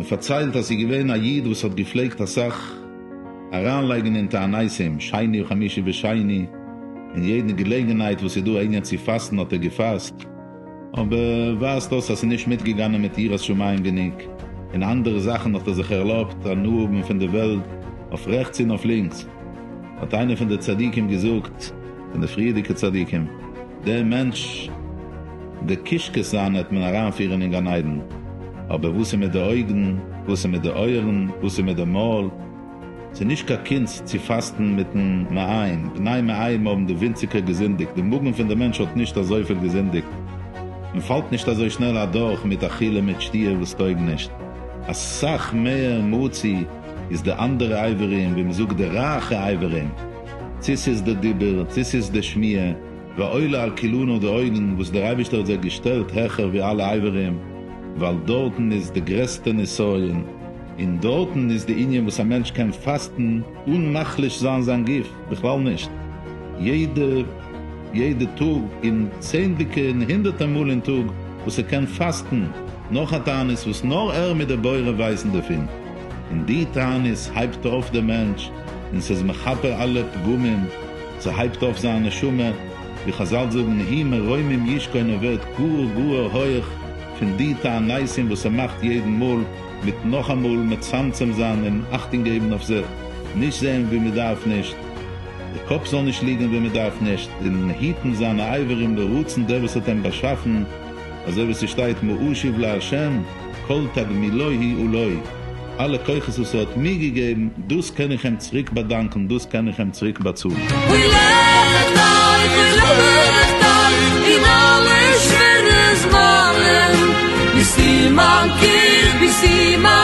מען פארציילט אז ס'איז געווען א איד וואס האט געפלעגט אסאך אריינלייגן אין תעניתים, שני וחמישי ושני, אין יעדן געלעגנהייט וואס איז דא א ענין צו פאסטן האט ער געפאסט, אבער ווייזט אויס אז ס'איז נישט מיטגעגאנען מיט יראת שמים גענוג, אין אנדערע זאכן האט ער זיך ערלויבט הנאה האבן פון די וועלט אויף רעכטס און אויף לינקס. האט איינער פון די צדיקים געזאגט, פון די פריערדיגע צדיקים, דער מענטש, די קישקעס זיינע העט מען אריינפירן אין גן עדן, אבער וואס איז מיט די אויגן, וואס איז מיט די אויערן, וואס איז מיט די מויל? ס'איז נישט קיין קונץ צו פאסטן מיטן מעיים, בני מעיים האבן די ווינציגער געזינדיגט, די מאגן פון די מענטש האט נישט אזויפיל געזינדיגט, מען פאלט נישט אזוי שנעל אדורך מיט אכילה מיט שתיה וואס טויג נישט, אסאך מער מצוי איז די אנדערע אברים, ווי מען זאגט די רייכע אברים, צו ס'איז די דיבור, צו ס'איז די שמיעה, ועולה על כולנה די אויגן וואס דער אייבערשטער האט זיי געשטעלט העכער ווי אלע אברים, ווייל דארטן איז די גרעסטע נסיון, און דארטן איז די ענין וואס א מענטש קען פאסטן אן מחליש זיין זיין גוף, בכלל נישט, יעדע יעדע טאג און צענדליגע און הונדערטער מאל אין טאג וואס ער קען פאסטן נאך א תענית וואס נאר ער מיט דער בורא ווייסן דערפון, און די תענית הייבט אויף דעם מענטש און ס'איז מכפר אלע פגמים, ס'הייבט אויף זיין נשמה, ווי חזל זאגן הוא מרומים ישכון ער ווערט גאר גאר הויך פון די תעניתים וואס ער מאכט יעדן מאל, מיט נאכאמאל מצמצם זיין און אכטונג געבן אויף זיך, נישט זען ווי מ'דארף נישט, די קאפ זאל נישט ליגן ווי מ'דארף נישט, און היטן זיינע אברים לרצון דער וואס האט אים באשאפן, אזוי ווי ס'שטייט מה אשיב לה' כל תגמולוהי עלי, אלע כוחות וואס ער האט מיר געגעבן, דאס קען איך אים צוריק באדאנקן, דאס קען איך אים צוריק באצאלן. אוי לך דיך אוי לך דיך אין אלע שווערע זמנים, ביסטו מיין קינד ביסטו מיין.